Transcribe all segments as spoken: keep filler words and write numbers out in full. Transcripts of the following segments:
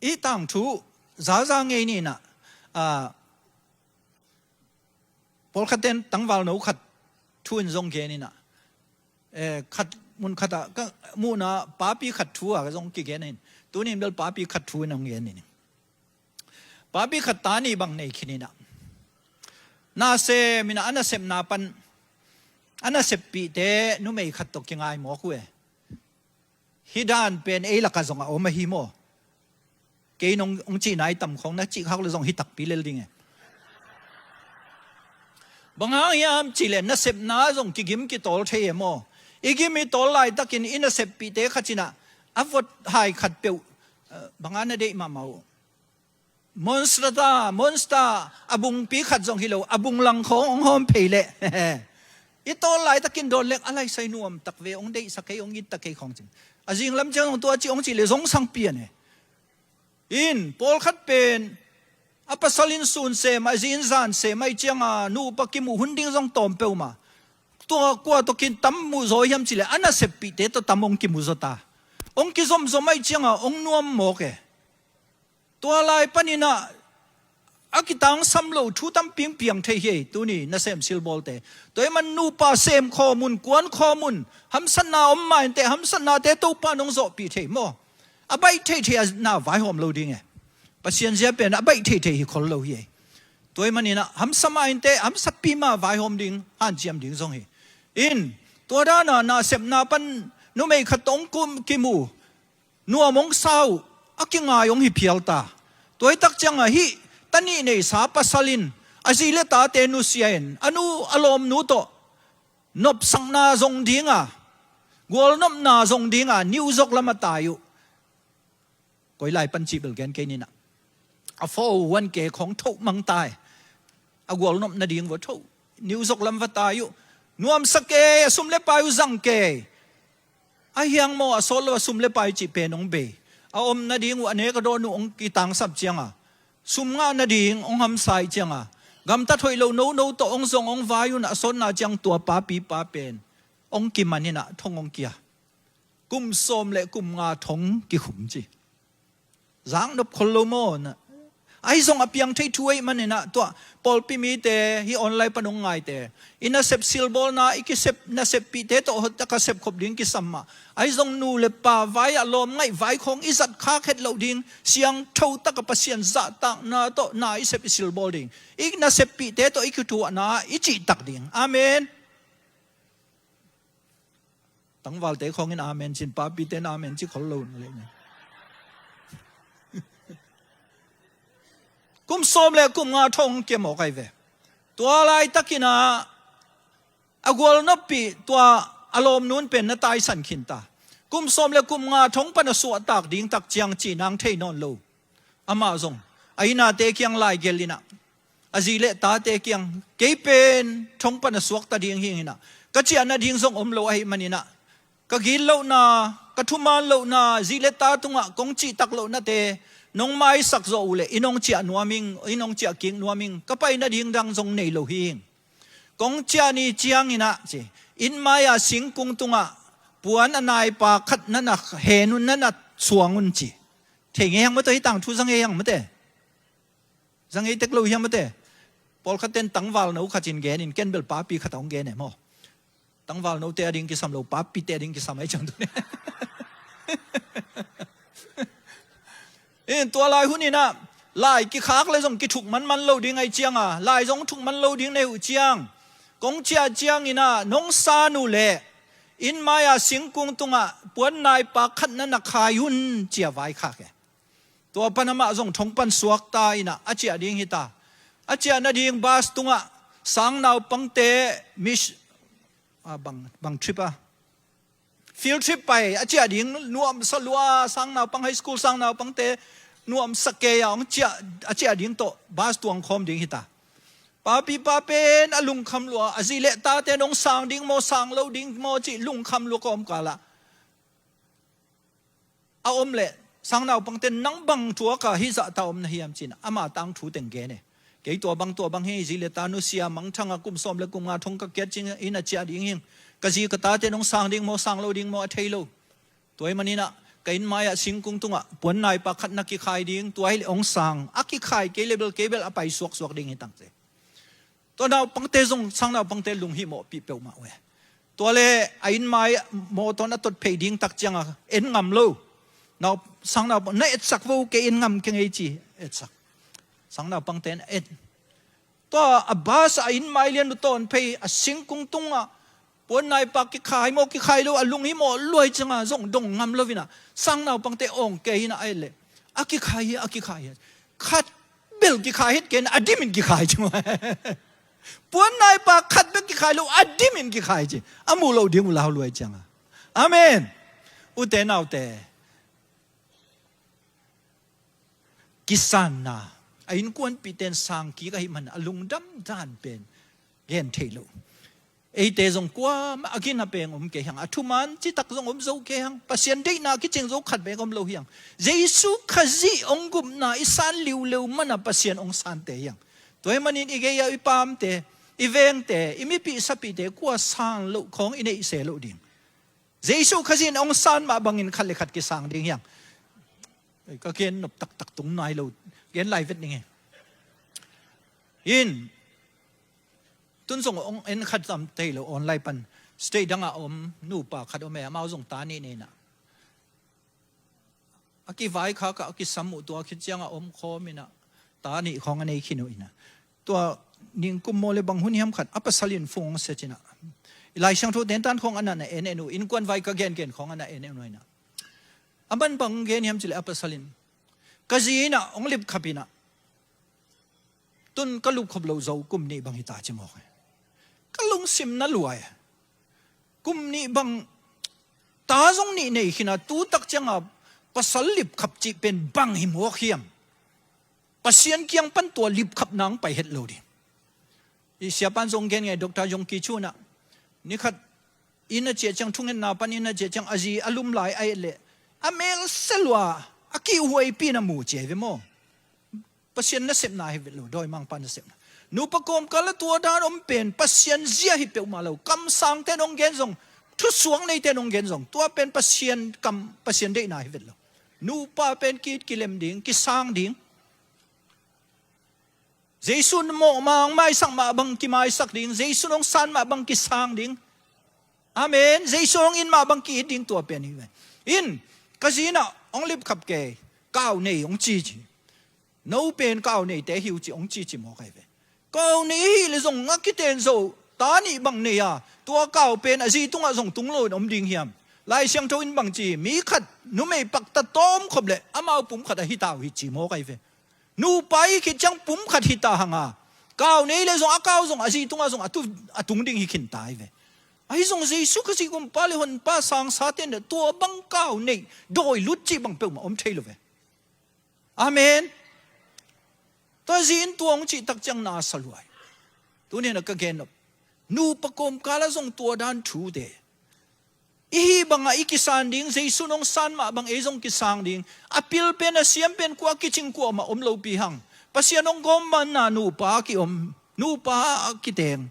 I tangthu zaza ngei ni in ah, ah, pawlkhat ten tangval no khat thu in zong gen in ah, eh, khat mun khat ah ka muhna papi khat thu a zong kigen in, tuni in bel papi khat thu in hong gen in. Papi khat ta nih bang nei khin in ah, nasem in ah, a nasepna pan a naseppihte numei khat tawh kingai mawk uh e. Hih dan pen ei lakah zong a om ahi maw? Kei nong hong cihna i tam khawng na cih khak le zong hi takpi lel ding e. Bang hang hiam cihleh nasepna zong kigim kitawl thei e maw? I gim i tawl laitakin i naseppihte khat in ah a vot hai khat peuh, eh, bang a na deih mahmah uh. Monster ta, monster, a bungpi khat zong hi lo, a bung lang khawng hong hawm phei leh. I tawl laitakin dawn leng a laisai nuam tak ve, hong deihsak kei, hong it tak kei khawng cin. A zinglam ciang zong tua ci hong cih leh zong sang pian e. In, pawlkhat pen a pasal in sun sem, a zi in zan sem, ahih ciang a nupa kimuh hun ding zong tawm peuhmah. Tua kua tawh kin tam muh zaw hiam cihleh a naseppihte tawh tam hong kimu zaw ta. Hong kizomzom ahih ciang a hong nuam mawk e. Tua lai panin ah a kitangsam lo thu tampi hong piang thei hi ei, tuni nasem silbawlte. Tua ahih man nupa sem khawm un, kuan khawm un, hamsatna om mah inteh, hamsatnate Topa in hong zawhpih thei maw? A baih theithei a na vaihawm lo ding e. Pasian zia pen a baih theithei hi khol lo hi ei. Tua ahih manin ah hamsa mah inteh, hamsapi mah vaihawm ding, hanciam ding zong hi. In, tua dan a nasepna pan numei khat tawh hong kum kimu, nuam hong sa uh, a kingai hong hi phial ta. Tua hi tak ciang a hih ta nih neisa pasal in a zi le tate nusia in a nu a lawmnu tawh nopsakna zong ding a, gualnopna zong ding a New York lam a tai uh. Koi lai pan cih bel gen kei ni in ah, a four oh one K khawng thoh mang ta e. A gualnop nading va thoh, New York lam va tai uh. Nuamsa kei, a sum le pai uh zang kei. A hiang maw, a sawt lo a sum le pai cih pen hong bei. A om nading uh, a nek a dawn uh hong kitangsap ciang a, sum ngah nading hong hamsa ahih ciang a, gamtat hoih lo nono tawh hong zong hong vai un, a sawtna ciang tua papi pa pen hong kiman in ah thong hong kia. Kum sawm le kum nga thong kikhum ci. Zaknop khol lo maw na? Ahi zong a piang thei thu ahih manin ah, tua pawlpi mite, hih online pan hong ngaite, i nasep silbawlna, i kisep naseppihte tawh hoih tak a sepkhop ding kisam mah. Ahi zong nu le pa vai ah lawm ngaih vai khawng i zat khak het loh ding, siangtho tak a Pasian zahtakna tawh na i sep i silbawl ding, i naseppihte tawh i kithuahna i cihtak ding. Amen. Tangvalte khawng in amen cin, papite in amen ci khol lo na leh. Kum sawm le kum nga thong kia mawk ahi ve. Tua laitakin ah a gualnoppih tua a lawmnu in pen na taisan khin ta. Kum sawm le kum nga thong pan a suahtak ding tak ciang cih nang thei nawn lo. Amah zong a innate kiang lai gelh in ah, a zi le tate kiang, kei pen thong pan a suakta ding hi ing in ah, ka ciah nading zong om lo ahih manin ah, ka gitlohna, ka thuman lohna, zi le ta tungah kong cihtak lohnate nong maisak zawh uh leh i nong ciah nuam ing, i nong ciah kik nuam ing, ka pai nading dang zong nei lo hi ing. Kong ciah ni ciangin ah ci, inn mai-a singkung tungah puan a naipa khat na na hen un, na na suang un ci. Thei ngei hang maw, tua hi tangthu za ngei hang maw te. Za ngei tek lo hiam maw te. Pawlkhat ten tangval no khat in gen in, ken bel papi khat a hong gen e maw. Tangval note a ding kisam lo, papite a ding kisam ahi ciang tu ne. In tua lai hun in ah, lai kikhak le zong kithuk manman lo ding ahih ciang a, lai zong thuk man lo ding nei uh ciang, kong ciah ciangin ah, nong san uh leh inn mai-a singkung tungah puan naipa khat na na khai un ci a vaikhak e. Tua pan amah zong thong pan suakta in ah, a ciah ding hi ta. A ciah nading bus tungah sang naupangte mis-, ah, bang, bang trip a, field trip pai, a ciah ding nuamsa lua, sang naupang, high school sang naupangte nuamsa kei a hong ciah, a ciah ding tawh bus tuang khawm ding hi ta. Papi pa pen a lungkham lua, a zi le tate nong sang ding maw, sang lo ding maw cih lungkham lua kawmkal ah a om leh sang naupangte, nang bang thuak a hih zahta om na hiam ci in ah, ama tangthu teng gen e. Kei tua bang, tua bang hi, zi le ta nusia, mangthang a kum sawm le kum nga thong ka kiat ciangin a ciah ding hi ing. Ka zi ka tate nong sang ding maw, sang lo ding maw a thei lo. Tua ahih manin ah, ka inn mai-ah singkung tungah puannaipa khat na kikhai ding, tua hileh hong sang, a kikhai kei le bel, kei bel a pai suaksuak ding hi tangte. Tua naupangte zong, sang naupangte lunghimawhpih peuhmah uh e. Tua le a inn mai mawtaw na tot phei ding tak cianga en ngam lo. Nau, sang naupang, na etsak vo, kei en ngam keng ei ci, etsak. Sang naupangte na et. Tua a bas a inn mai lian uh tawn phei a singkung tungah puannaipa kikhai maw kikhai lo a lunghimawh luai cianga zong dong ngam lo inah sang naupangte awng kei inah a et leh a kikhai hi, a kikhai hi. Khat bel kikhai het kei inah a dimin kikhai cianga. Puannaipa khat bek kikhai lo a dimin kikhai ci. A muh loh ding uh lau luai cianga. Amen. Ute naute, kisanna, a innkuanpihte in sang kik ahih man a lungdam dan pen gen thei lo. Eite zong kuamah a gina peng om kei hang, a thuman citak zong om zo kei hang, Pasian deihna kicing zo khat bek om lo hi hang. Jesu Khazih hong gupna i san liuleu mana Pasian hong sante hi hang. Tua hih manin i gei-ah i pamte, i vengte, i mipih sapihte kua san loh khawng i neih se loh ding. Jesu Khazih in hong san mah bangin khat le khat kisang ding hi hang. Ka gen nop taktak tung nai lo, gen lai vet ning e. In, tun zong hong en khat tam thei lo online pan, state dangah om nupa khat om e, amau zong ta nih nei inah. A kivaikhak a kisam uh tua khit ciangah om khawm inah, ta nih khawng a nei khin uh inah. Tua ningkum maw le bang hun hiam khat a pasal in phone hong set inah, i Lai Siangtho tentan khawng a na na en en uh, innkuan vai ka gengen khawng a na en en uh inah. A man bang gen hiam cileh a pasal in, ka zi inah hong lipkhap inah, tun ka lupkhop loh zo kum nih bang hi ta ci mawk e. Ka lungsim na luai. Kum nih bang, ta zong nih nei khin a, tu tak cianga pasal lipkhap cih pen bang hi mawk hiam? Pasian kiang pan tua lipkhap nang pai het lo ding. I siapan zong gen ngai, Doctor Yonggi Cho inah, nikhat inn a ciah ciang, thungetna pan inn a ciah ciang a zi a lum lai a et leh a mel sia lua, a kihhuaipi na mu ci ai ve maw. Pasian nasepna hi vet lo, dawimangpa nasepna. Nupa kawmkal a tua dan om pen Pasian zia hi peuhmah lo. Kamsangte in hong gen zong, thusuak neite in hong gen zong, tua pen Pasian kam, Pasian deihna hi vet lo. Nupa pen ki-it kilem ding, kisang ding. Jesu in mawh mah hong maisak mah bang kimaisak ding, Jesu in hong san mah bang kisang ding. Amen. Jesu in hong it mah bang ki-it ding, tua pen hi ve. In, ka zi inah hong lipkhap kei, ka au nei hong ci ci. No pen ka au neite hi uh ci hong ci ci mawk ai ve. Ka au nei hi leh zong a kiten zo, ta nih bang nei a, tua ka au pen a zi tungah zong tung loin om ding hiam? Lai Siangtho in bang ci, mi khat numei pakta tawm khop leh amau pum khat a hi ta uh hi ci mawk ai ve. Nupa hi khit ciang pum khat hi ta hang a, ka au nei leh zong a ka au zong a zi tungah zong a tu, a tung ding hi khin ta ai ve. Ahi zong Jesu Khazih gumpa le honpa sangsate'n tua bang ka au nei, dawi lut cih bang peuhmah om thei lo ve. Amen. Tua zi in tua hong cih tak ciang na sa luai. Tuni inah ka gen nop, nupa kawmkal ah zong tua dan thute, i hih bangah i kisan ding, Jesu in hong san mah bang ei zong kisang ding. A pil pen, a siam pen, kua kicing kuamah om lopi hang. Pasian hong gawm manna nupa a kiom, nupa a kiteng,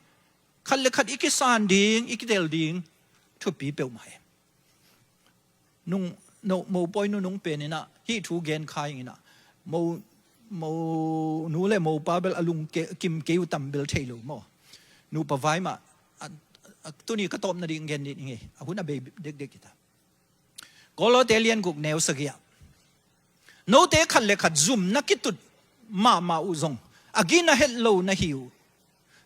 khat le khat i kisan ding, i kitel ding thupi peuhmah hi. Nung, no, mopawi nunung pen inah hih thu gen kha ing inah, mo, mo nu le mopa bel a lung ke, kim kei uh tam bel thei lo maw. Nupa vai mah, a, a, tuni ka tawpna ding gen ding hi, a hun a bei dekdek hi ta. Kolose lian guk neu sagih ah, note khat le khat zum na kitut mahmah uh zong a gina het lo na hi uh,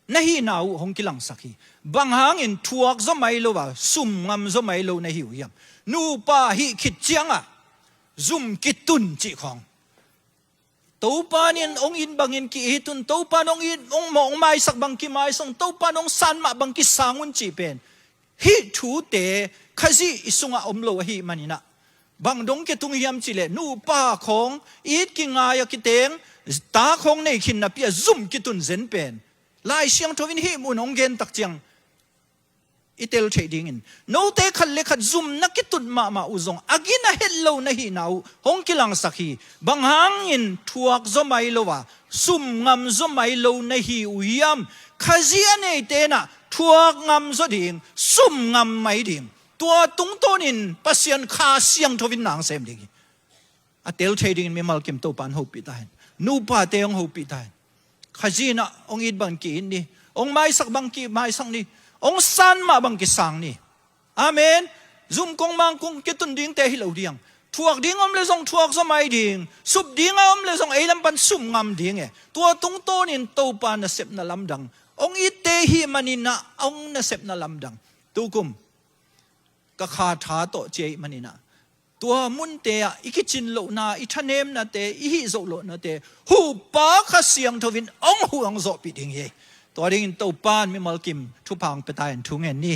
na hihna uh hong kilangsak hi. Bang hangin thuak zaw mai lo a, sum ngam zaw mai lo na hi uh hiam? Nupa hih khit ciangah zum kitun cih khawng, Topa in hong it bangin ki-it un, Topa in hong it, hong mawh, hong maisak bang kimaisak un, Topa in hong san mah bang kisang un cih pen, hih thute Khazih i sungah om lo ahih man inah, bang dong kitung hiam cih leh nupa khawng it kingai a kiteng, ta khawng nei khin napi a zum kitun zen pen Lai Siangtho in hih mun hong gen tak ciang i tel theih dingin, note khat le khat zum na kitut mahmah uh zong a gina het lo na hihna uh hong kilangsak hi. Bang hangin thuak zaw mai lo a, sum ngam zaw mai lo na hi uh hiam? Khazih a neite inah thuak ngam zaw ding, sum ngam mai ding. Tua tungtawnin Pasian Kha Siangtho in nang sem ding hi. A tel thei dingin mimal kim Topan hopih ta hen. Nupate hong hopih ta hen. Khazih in ah hong it bang ki-it ni. Hong maisak bang kimaisak ni. Hong san mah bang kisang ni. Amen. Zum kong mang kong kitun dingte hi lo ding. Thuak ding om le zong thuak zaw mai ding. Sup ding a om le zong ei lam pan sup ngam ding e. Tua tungtawnin Topa nasepna lamdang hong itte hi manin ah hong nasepna lamdang. Tukum ka kha tha tawh ci ahih manin ah tua munte ah i kicin lohna, i thanemnate, i hih zoh lohnate Hupa Kha Siangtho in hong huh hong zawhpih ding hi. Tua dingin Topan mimal kim thupha hong pia ta hen. Thu ngen ni.